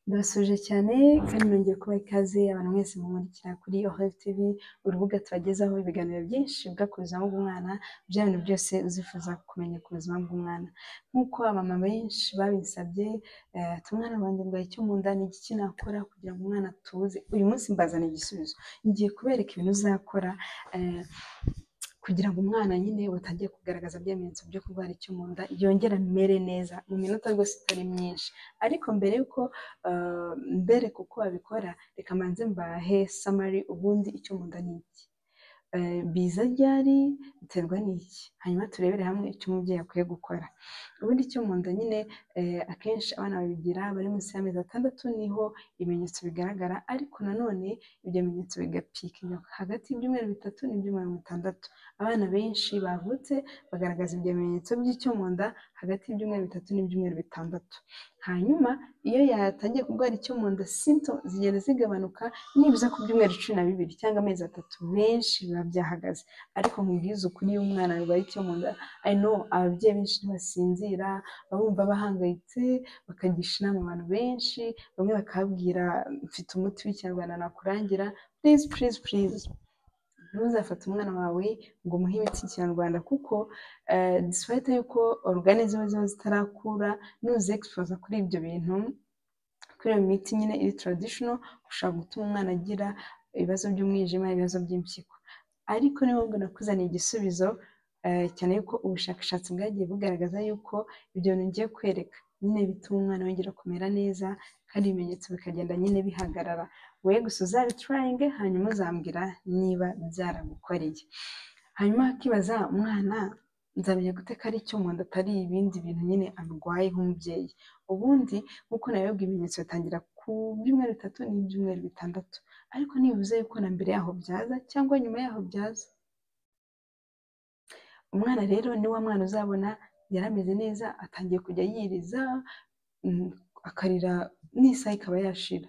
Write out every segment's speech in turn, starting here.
Ndabasuhuje cyane kandi nongeye kubaha ikaze abantu mwese munkurikira kuri Olive TV, urubuga tubagezaho ibiganiro byinshi bivuga ku buzima bw'umwana, bya bintu byose uzifuza kumenya ku buzima bw'umwana. Nk'uko abamama benshi babinsabye, ati umwana wanjye arwaye icyo mu nda, ni igiki nakora kugira ngo umwana atuze? Uyu munsi mbazaniye igisubizo. Ngiye kubereka ibintu uzakora kugira ngo umwana nyine watangiye kugaragaza bya bimenyetso byo kurwara icyo mu nda yongere amere neza mu minota rwose itari myinshi. Ariko mbere y'uko mbereka uko babikora, reka mbanze mbahe summary. Ubundi icyo mu nda ni iki? Biza ryari? Biterwa n'iki? Hanyuma turebere hamwe icyo umubyeyi akwiye gukora. Ubundi icyo mu nda nyine akenshi abana babigira bari munsi y'amezi 6, niho ibimenyetso bigaragara, ariko nanone ibyo bimenyetso bigapikinga hagati y'ibyumweru 3 n'ibyumweru 6. Abana benshi bavutse bagaragaza ibyo bimenyetso by'icyo mu nda hagati y'ibyumweru 3 n'ibyumweru 6. Hanyuma iyo yatangiye kurwara icyo mu nda, symptoms zigenda zigabanuka nibuza ku byumweru 12 cyangwa amezi 3, benshi biba byahagaze. Ariko nkubwize ukuri, iyo umwana arwaye icyo mu nda, I know ababyeyi benshi ntibasinzira, baba bumva bahangayitse, bakagisha inama abantu benshi, bamwe bakababwira mfite umuti w'Ikinyarwanda nakurangira. Please, please, please, ntuzafate umwana wawe ngo umuhe imiti y'Ikinyarwanda, kuko despite yuko organe ziba zitarakura, nuzi-exposa kuri ibyo bintu, kuri iyo miti nyine iri traditional, ushobora gutuma umwana agira ibibazo by'umwijima, ibibazo by'impyiko. Ariko niyo mpamvu nakuzaniye igisubizo, cyane yuko ubushakashatsi bwagiye bugaragaza yuko ibyo bintu ngiye kwereka nyine bituma umwana yongera kumera neza kandi ibimenyetso bikagenda nyine bihagarara. Wowe gusa uzabitryinge, hanyuma uzambwira niba byaragukoreye. Hanyuma akibaza, umwana nzamenya gute ko ari icyo mu nda, atari ibindi bintu nyine arwaye nk'umubyeyi? Ubundi nk'uko nabibabwiye, ibimenyetso bitangira ku byumweru 3 n'ibyumweru 6, ariko ntibivuze yuko na mbere yaho byaza cyangwa nyuma yaho byaza. Umwana rero ni wa mwana uzabona yarameze neza, atangiye kujya yiriza, akarira n'isaha ikaba yashira,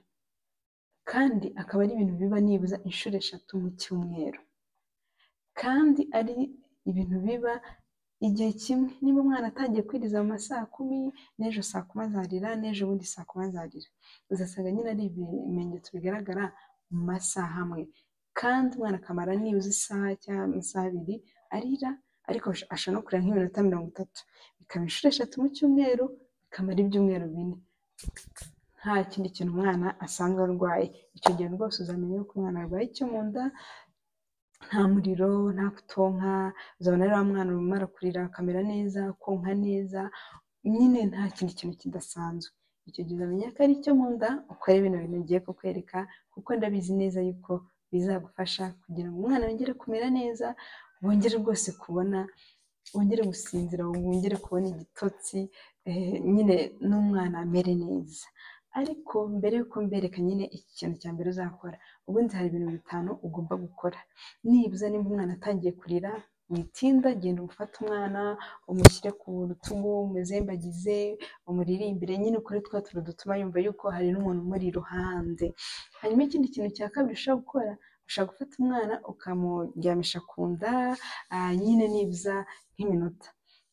kandi akaba ari ibintu biba nibuza inshuro 3 mu cyumweru, kandi ari ibintu biba igihe kimwe. Niba umwana atangiye kwiriza mu ma saa 10, n'ejo saa 10 azarira, n'ejo bundi saa 10 azarira. Uzasanga nyine ari ibimenyetso bigaragara mu masaha amwe, kandi umwana akamara nibuze isaha cyangwa amasaha 2 arira, ariko ashobora no kurira nk'iminota 30, bikaba inshuro 3 mu cyumweru, bikamara ibyumweru 4 nta kindi kintu umwana asanzwe arwaye. Icyo gihe rwose uzamenya yuko umwana arwaye icyo mu nda. Nta muriro, nta kutonka, uzabona ari wa mwana umara kurira akamera neza, konka neza, nyine nta kindi kintu kidasanzwe. Icyo gihe uzamenya ko ari icyo mu nda, ukore bino bintu ngiye kukwereka, kuko ndabizi neza yuko bizagufasha kugira ngo umwana yongere kumera neza, wongere rwose kubona, wongere gusinzira, wongere kubona igitotsi, nyine n'umwana amere neza. Ariko mbere y'uko mbereka nyine iki kintu cya mbere uzakora, ubundi hari ibintu 5 ugomba gukora. Nibuza nimba umwana atangiye kurira, witinda, genda umufate umwana, umushyire ku rutugu, umuzembagize, umuririmbire, nyine ukore twa tuntu dutuma yumva yuko hari n'umuntu umuri iruhande. Hanyuma ikindi kintu cya kabiri ushobora gukora, ushobora gufata umwana ukamuryamisha ku nda, nyine nibuza nk'iminota,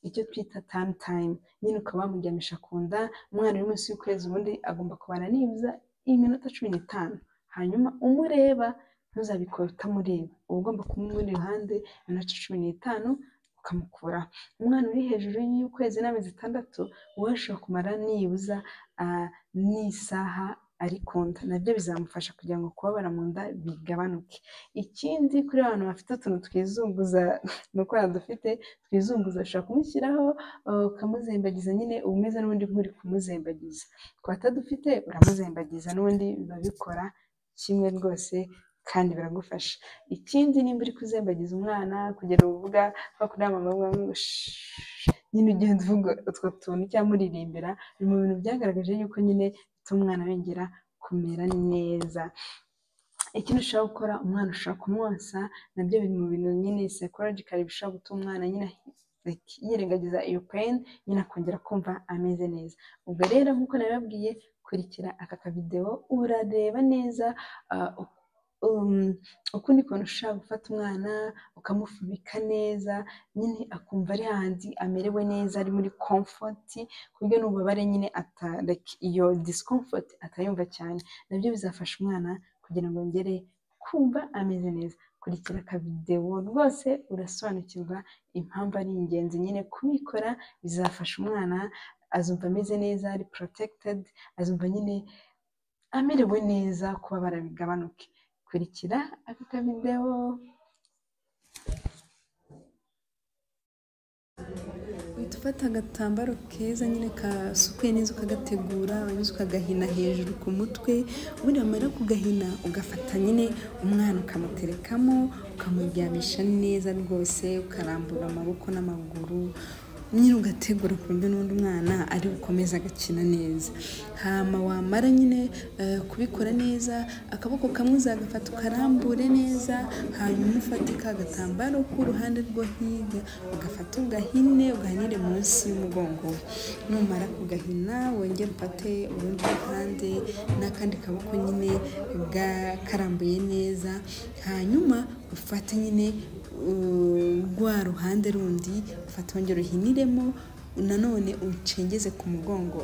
icyo twita tummy time, nyine ukaba wamuryamisha ku nda. Umwana uri munsi y'ukwezi ubundi agomba kubara nibuza iminota 15, hanyuma umureba, ntuzabikore utamureba, uba ugomba kumuri iruhande iminota 15 ukamukuraho. Umwana uri hejuru y'ukwezi n'amezi 6 we ashobora kumara nibuza n'isaha ari ku nda, nabyo bizamufasha kugira ngo kubabara mu nda bigabanuke. Ikindi, kuri abantu bafite utuntu twizunguza, ni uko dufite twizunguza, ushobora kumushyiraho ukamuzembagiza, nyine uba umeze n'ubundi nk'uri kumuzembagiza. Ku batadufite, uramuzembagiza n'ubundi biba bikora kimwe rwose kandi biragufasha. Ikindi, nimba uri kuzembagiza umwana, kugera uvuga kwa kundi mama avuga ngo nyine ugenda uvuga utwo tuntu cyangwa umuririmbira, biri mu bintu byagaragaje yuko nyine bituma umwana yongera kumera neza. Ikindi ushobora gukora, umwana ushobora kumwonsa, nabyo biri mu bintu nyine psychologically bishobora gutuma umwana nyine yirengagiza iyo pain, nyine akongera kumva ameze neza. Ubwo rero nk'uko nabibabwiye, kurikira aka kavideo, urareba neza. Ukundi kuntu ushobora gufata umwana ukamufubika neza nyine akumva ari hahandi amerewe neza, ari muri comfort, ku buryo n'ububabare nyine iyo discomfort atayumva cyane, nabyo bizafasha umwana kugira ngo yongere kumva ameze neza. Kurikira akavidewo rwose urasobanukirwa impamvu ari ingenzi nyine kubikora, bizafasha umwana azumva ameze neza, ari protected, azumva nyine amerewe neza, kubabara bigabanuke. Kurikira aka kavidewo. Uhita ufata agatambaro keza nyine kasukuye neza ukagategura, warangiza ukagahina hejuru ku mutwe, ubundi wamara kugahina ugafata nyine umwana ukamuterekamo, ukamuryamisha neza rwose, ukarambura amaboko n'amaguru nyine ugategura ku buryo n'undi mwana ari bukomeze agakina neza. Hama wamara nyine kubikora neza, akaboko kamwe uzagafata ukarambure neza, hanyuma ufate ka gatambaro k'uruhande rwo hirya ugafata ugahine, ugahinire munsi y'umugongo. Numara kugahina wongere ufate urundi ruhande n'akandi kaboko nyine karambuye neza, hanyuma ufate nyine rwa ruhande rundi ufate wongere uhiniremo, nanone ucengeze ku mugongo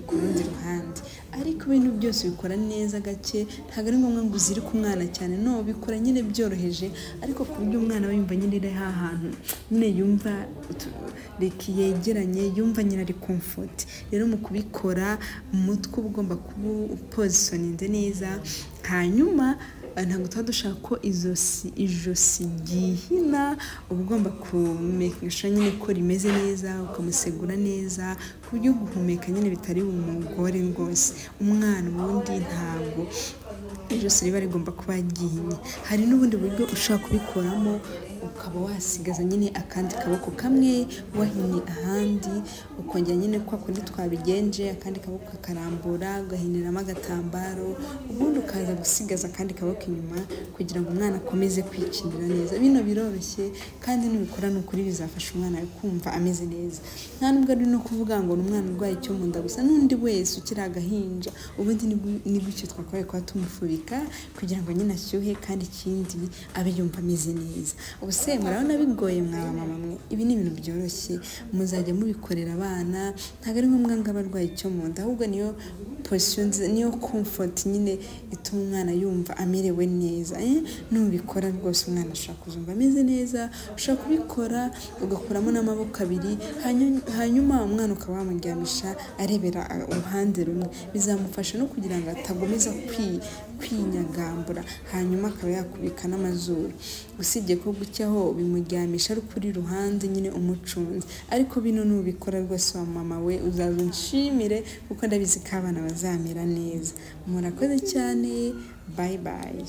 ku rundi ruhande. Ariko ibintu byose ubikora neza gake, ntabwo ari ngombwa ngo uzirike umwana cyane, no ubikora nyine byoroheje, ariko ku buryo umwana aba yumva nyine ari hantu nyine yumva yegeranye, yumva nyine ari comfort. Rero mu kubikora umutwe uba ugomba kuba upositioninze neza, hanyuma ntabwo tuba dushaka ko ijosi ryihina, uba ugomba kumekesha nyine ko rimeze neza, ukamusegura neza ku buryo guhumeka nyine bitari bumugore rwose. Umwana ubundi ntabwo ijosi riba rigomba kuba ryihinnye. Hari n'ubundi buryo ushobora kubikoramo, ukaba wasigaza nyine akandi kaboko kamwe wahinnye ahandi, ukongera nyine kwa kundi twabigenje, akandi kaboko kakarambura ugahiniramo agatambaro, ubundi ukaza gusigaza akandi kaboko inyuma kugira ngo umwana akomeze kwikinira neza. Bino biroroshye kandi nubikora ni ukuri bizafasha umwana kumva ameze neza. Nta nubwo ari no kuvuga ngo ni umwana urwaye icyo mu nda gusa, n'undi wese ukiri agahinja ubundi ni gutyo twakabaye kuba tumufubika kugira ngo nyine ashyuhe, kandi ikindi abe yumva ameze neza. Ubuse murabona bigoye mwa mama mwe, ibi ni ibintu byoroshye muzajya mubikorera abana, ntabwo ari ngombwa ngo abe arwaye icyo mu nda, ahubwo niyo position niyo comfort nyine ituma umwana yumva amerewe neza. Nubikora rwose umwana ashobora kuzumva ameze neza. Ushobora kubikora ugakuramo n'amaboko abiri, hanyuma umwana ukaba wamuryamisha arebera uruhande rumwe, bizamufasha no kugira ngo atagomeza kwinyagambura, hanyuma akaba yakubika n'amazuru. Usibye ko gucyaho bimuryamisha ari kuri ruhande nyine umucunze, ariko bino nubikora rwose wa mama we uzaza unshimire, kuko ndabizi ko abana bazamera neza. Murakoze cyane, bye bye.